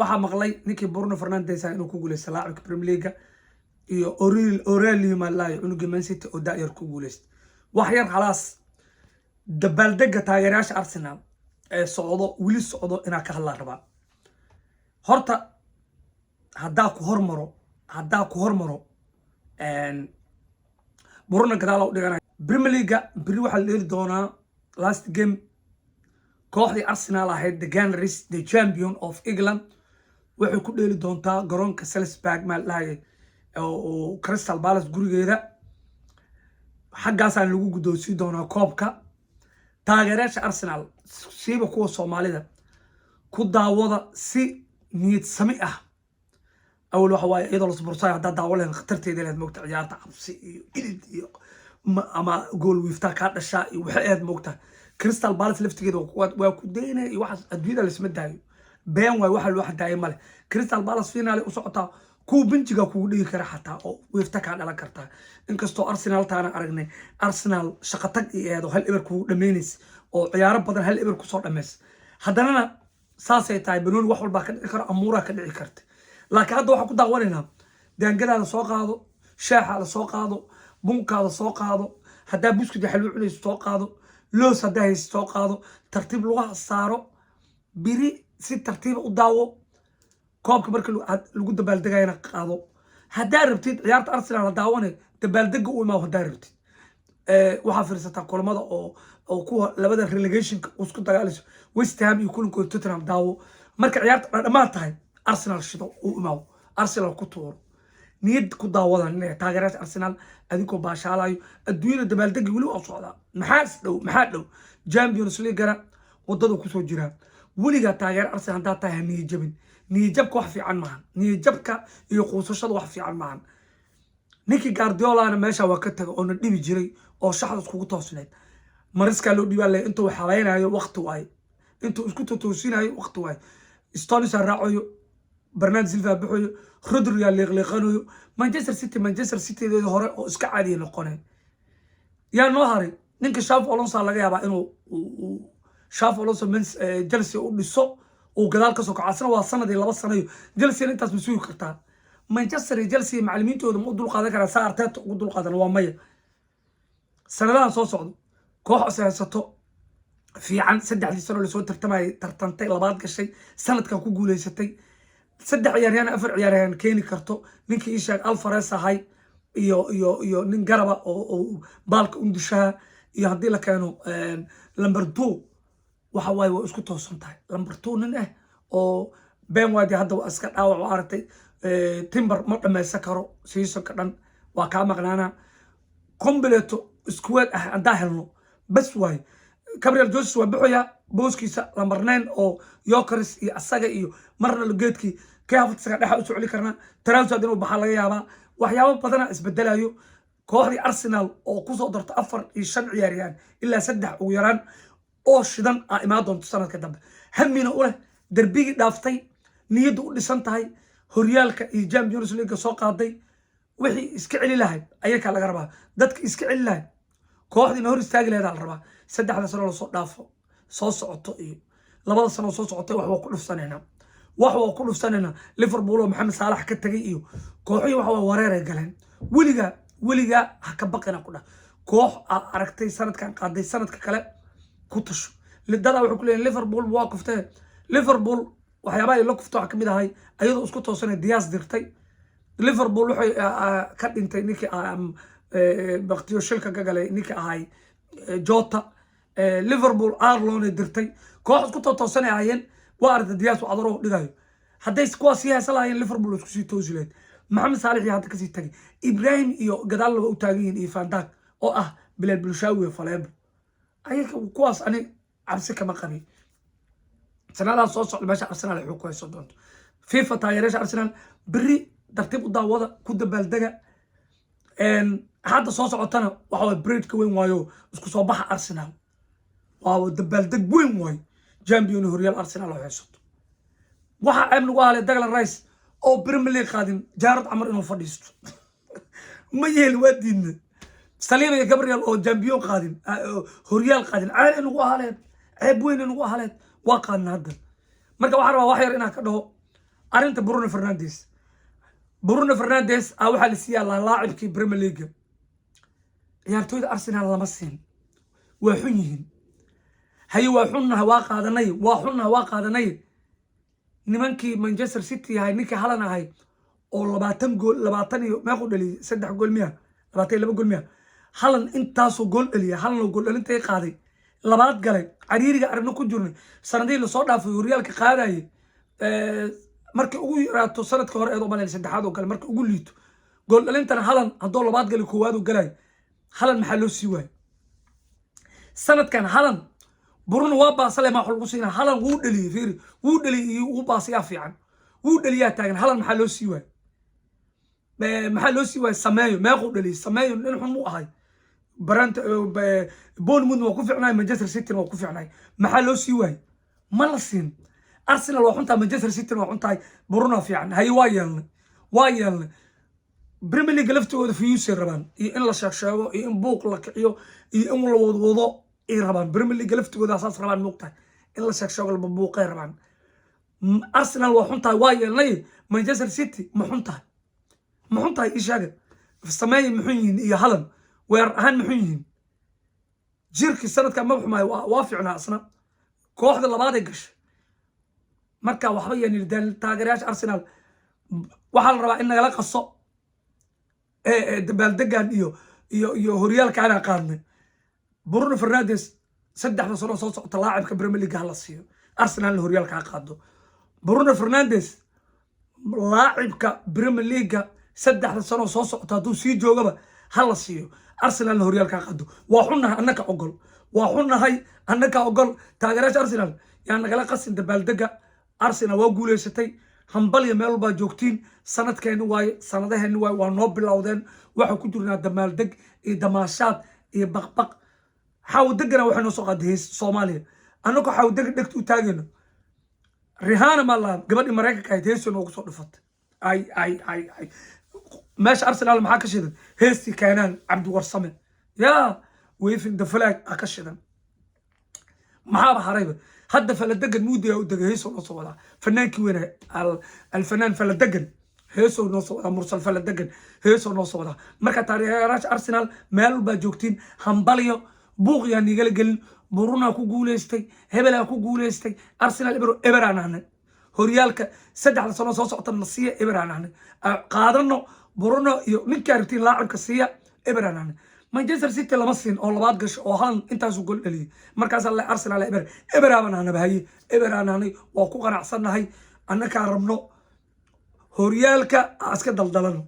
Waxaa maqlay ninkii Bruno Fernandes inuu ku guuleysta laacibka Premier League iyo Aurelio Malay, cunugii Man City oo da'yar ku guuleysta. Wax yar khalaas, dabaaldega taageerayaasha Arsenal ee socdo, weli socdo, inaa ka hadlaan rabaa. Horta haddaa ku hormaro Bruno, gadaal u dhiganaya. Premier League beri waxaa la dheeli doonaa last game. Kooxdii Arsenal ahayd, the Gunners, the champion of England, waxay ku dheeli doontaa garoonka Selhurst Park, maa dhahay, oo Crystal Palace gurigeeda. Xaggaasaan lagu guddoonsiin doonaa koobka. Taageerayaasha Arsenal, siiba kuwa Soomaalida, ku daawada si niyad sami ah. Awal waxa waaye iyadoo lasbursayo haddaa daawo lahayn, khatarteeda lahayd, moogta, ciyaarta cabsi iyo ilid iyo ama gool wiiftaa kaa dhashaa iyo waxay ahayd, moogta. Crystal Palace laftigeeda waa ku daynaya iyo waxaas. Adduunyada laisma daayo, been waay. Waxa loo xadaayay male. Crystal Palace final u socotaa, kuwa benchiga kugu dhigi kara xataa oo wiifta kaa dhalan kartaa. Inkastoo Arsenal taana aragnay, Arsenal shaqatag iyo eedo 1-0 kugu dhamaynaysa oo ciyaaro badan 1-0 kusoo dhamaysa, haddanana saasay tahay. Banooni wax walbaa ka dhici karo, amuuraa ka dhici karta. Laakiin hadda waxaan ku daawanaynaa, daangadaada soo qaado, shaaxaada soo qaado, bunkaada soo qaado, haddaa buskud xalwo cunayso soo qaado, loos haddaa hayso soo qaado, tartiib lugaha saaro, biri si tartiiba u daawo. Koobka marka lagu dabaaldegayana qaado haddaa rabtid. Ciyaarta Arsenal ha daawane, dabaaldega u imaa haddaa rabtid. Waxaa fiirsataa kulamada oo kuwa labada relegationka isku dagaalayso, West Ham iyo kulankooda Tottenham daawo. Marka ciyaarta dhammaad tahay, Arsenal shido, u imaaw, Arsenal ku tuuro, niyad ku daawadan. Taageerayaasha Arsenal, adinkoo baashaalayo, adduunyada dabaaldegi weli waa socdaa. Maxaa is dhow? Maxaa dhow? Champions Leaguena wadada kusoo jiraa. Weligaa taageer Arsenal haddaa tahay, ha niyad jabin. Niyad jabka wax fiican maahan. Niyad jabka iyo quusashada wax fiican maahan. Ninkii Guardiolana meesha waa ka taga oo na dhibi jiray oo shaxda iskugu toosneed. Mariskaa loo dhiibaa leh intuu xalaynayo waqti waaye, intuu isku totoosinayo waqti waaye. Stones raacayo, Bernard Silva baxayo, Rodriga liiqliiqanayo. Manchester City, Manchester Citydeeda hore oo iska caadiya noqoneen. Yaa noo haray? Ninka Xabi Alonso laga yaabaa inuu Xabi Alonso Chelsea u dhiso, uu gadaal kasoo kaco. Asna waa sanadii 2 sanayo. Chelsea intaas ma sugi kartaa? Manchester iyo Chelsea macalimiintooda ma u dulqaadan karaa saa Arteta ugu dulqaadan? Waa maya. Sanadahan soo socdo koox is haysato fiican, saddexdii sano lasoo tartamayay tartantay, labaad gashay, sanadkan ku guuleysatay, saddex ciyaaryahan, afar ciyaaryahan keeni karto. Ninkii isheeg Alvarez ahay iyo nin garaba oo baalka undushaha iyo haddii la keeno number 2, waxa waaye waa isku toosan tahay. Number 2 nin ah oo Ben White hadda waa iska dhaawac, waa aragtay. Timber ma dhammaysan karo seasonka dhan, waa kaa maqnaana. Complete squad ah haddaa helno bas waaye. Gabriel Jesus waa baxoyaa, booskiisa number 9 oo Gyökeres iyo asaga iyo marna geedkii Kai Havertz-ga dhexa u socli karnaa. Trossard inuu baxaa laga yaabaa. Waxyaabo badana isbedelayo. Kooxdii Arsenal oo kusoo darto afar iyo shan ciyaaryahan ilaa saddex ugu yaraan oo shidan aa imaan doonto sanadka dambe, hamina u leh, darbigii dhaaftay, niyadda u dhisan tahay, horyaalka iyo Champions League soo qaaday. Wixii iska celi lahayd ayakaa laga rabaa. Dadka iska celi lahayd, kooxdiina hor istaagi lahayd la rabaa. Saddexda sano lasoo dhaafo soo socoto iyo 2da sano soo socotay, wax waa ku dhufsanaynaa, wax waa ku dhufsanaynaa. Liverpool oo Maxamed Saalax ka tagay iyo kooxihii waxa waa wareeray galeen. Weligaa, weligaa ha ka baqina ku dhah. Koox aad aragtay sanadkan qaaday, sanadka kale ku tasho. Dadaa waxay ku leeyihin Liverpool waa kuftee. Liverpool waxyaabaha ay la kufto waxaa kamid ahay ayadoo isku toosanay Diaz dirtay. Liverpool waxay ka dhintay ninkii baktiyo shilka ka galay, ninkii ahay Jota. Liverpool Arnold dirtay. Koox isku toosanay ahaayeen. Waa aragtay Diaz adaro dhigayo. Hadday kuwaas sii haysan lahaayeen, Liverpool isku sii toosi lahayd. Maxamed Saalax iyo hadda kasii tagay Ibrahim iyo gadaalna waa u taagan yihiin, iyo Van Dijk oo ah Bilal Bulshaawi iyo Faleebo. Ayaga kuwaas ani cabsi kama qabin. Sanadaha soo socda meesha Arsenal ay ku haysan doonto. FIFA, taageerayaasha Arsenal, beri tartiib u daawada, ku dabaaldega. Hadda soo socotana waxa waye bridgeka weyn waayo, isku soo baxa Arsenal waa dabaaldeg weyn waayo. Champion, horyaal Arsenal oo haysato. Waxaa ceeb nagu ahalay Declan Rice oo Premier League qaadin, Gerrard camar inuu fadhiisto ma yeeli, waa diidna. Saliba iyo Gabriel oo champion qaadin, horyaal qaadin, ceeb ay nagu ahaleed, ceeb weyn ay nagu ahaleed. Waa qaadna hadda. Marka waxaan rabaa wax yar inaan ka dhaho. Arrinta Bruno Fernandes, Bruno Fernandes a waxaa la siiyaa laacibkii Premier League. Ciyaartooyda Arsenal lama siin, waa xun yihiin. Haye, waa xunnaha, waa qaadanay, waa xunnaha, waa qaadanay. Nimankii Manchester City ahay, ninkii Haaland ahay oo 20 gool, 20 iyo meequ dhaliyay, saddex gool miya, 22 gool miya, Haaland intaasoo gool dhaliya. Haaland oo gool dhalintay qaaday, labaad galay, cariiriga aragno ku jirnay sanadihii lasoo dhaafay, horyaalka qaadayay markii ugu yaraato sanadka hore eed umalay saddexaad oo kale, markii ugu liito gool dhalintana Haaland haddoo labaad galay, koowaad oo galay. Haaland maxaa loo sii waayay sanadkan? Haaland Bruno waa baasale, maa wax lagu siinaa? Haaland wuu dhaliyey, fiiri, wuu dhaliyey iyo wuu baasayaa fiican, wuu dhaliyaa taagan. Haaland maxaa loo sii waayay? Maxaa loo sii waayay? Sameeyo meequu dhaliyey? Sameeyo nin xun mu ahay. Brent Bournemouth waa ku fiicnay, Manchester City waa ku fiicnay, maxaa loo sii waayey? Ma la siin. Arsenal waa xuntahay, Manchester City waa xuntahay, Bruno fiican. Haye, waa yeelnay, waa yeelnay. Premier League laftigooda views ay rabaan iyo in la sheeg sheego iyo in buuq la kiciyo iyo in la wadwado ay rabaan. Premier League laftigooda saas rabaan, moogtahay, in la sheeg sheego, laba buuqay rabaan. Arsenal waa xuntahay, waa yeelnay. Manchester City ma xun tahay? Ma xun tahay? Ii sheega. Sameey muxun yihiin iyo Haaland weerar ahaan muxun yihiin? Jirkii sanadkan ma xumaayo, waa fiicnaa isna, kooxda labaaday gashay. Marka waxba yaan taageerayaasha Arsenal, waxaa la rabaa in nagala qaso dabaaldegan iyo horyaalkaanaa qaadnay. Bruno Fernandes 3da sano soo socota laacibka Premier League hala siiyo, Arsenalna horyaalka ha qaado. Bruno Fernandes laacibka Premier League 3da sano soo socota hadduu sii joogaba ha la siiyo, Arsenalna horyaalka ha qaado. Waa xunnahay, annaka ogol, waa xunnahay, annaka ogol. Taageerayaasha Arsenal yaa nagala qasin dabaaldega. Arsenal waa guuleysatay, hambalya meel walbaa joogtiin. Sanadkeeni waaye, sanadaheeni waaye, waa noo bilowdeen. Waxaa ku jirnaa damaaldeg iyo damaashaad iyo baqbaq. Xaawdegana waxay noo soo qaaday hees Soomaaliya. Annagoo xaawdega dhegta u taagayno, Rihanna maa laha, gabadhii Maraykanka ahayd, heesoo noogu soo dhufatay. Ay ay ay ay, meesha Arsenal maxaa ka shidan? Heestii keenaan Cabdiwarsame yaa "Waving the Flag" a ka shidan. Maxaaba harayba hadda? Faladegan muudigaa u degay, heesoo noo soo wadaa. Fanaankii weyne, alfanaan Faladegan, heesoo noo soo wadaa. Mursal Faladegan heesoo noo soo wadaa. Marka taageerayaasha Arsenal meel walbaa joogtiin, hambalyo. Buuq yaa niigala gelin. Burunaa ku guuleystay, hebelaa ku guuleystay. Arsenal eber eberaan ahnay. Horyaalka 3da sano soo socota na siiya, eberaan ahnay. Qaadano Bruno iyo ninkaa rabtiin laacibka siiya, eberaan ahnay. Manchester City lama siin oo labaad gasho oo Haaland intaasuu gol dhaliyay. Markaasaa le Arsenal eber eberaaban ahnaba. Haye, eberaan ahnay, waa ku qanacsannahay. Annakaa rabno horyaalka, iska daldalano.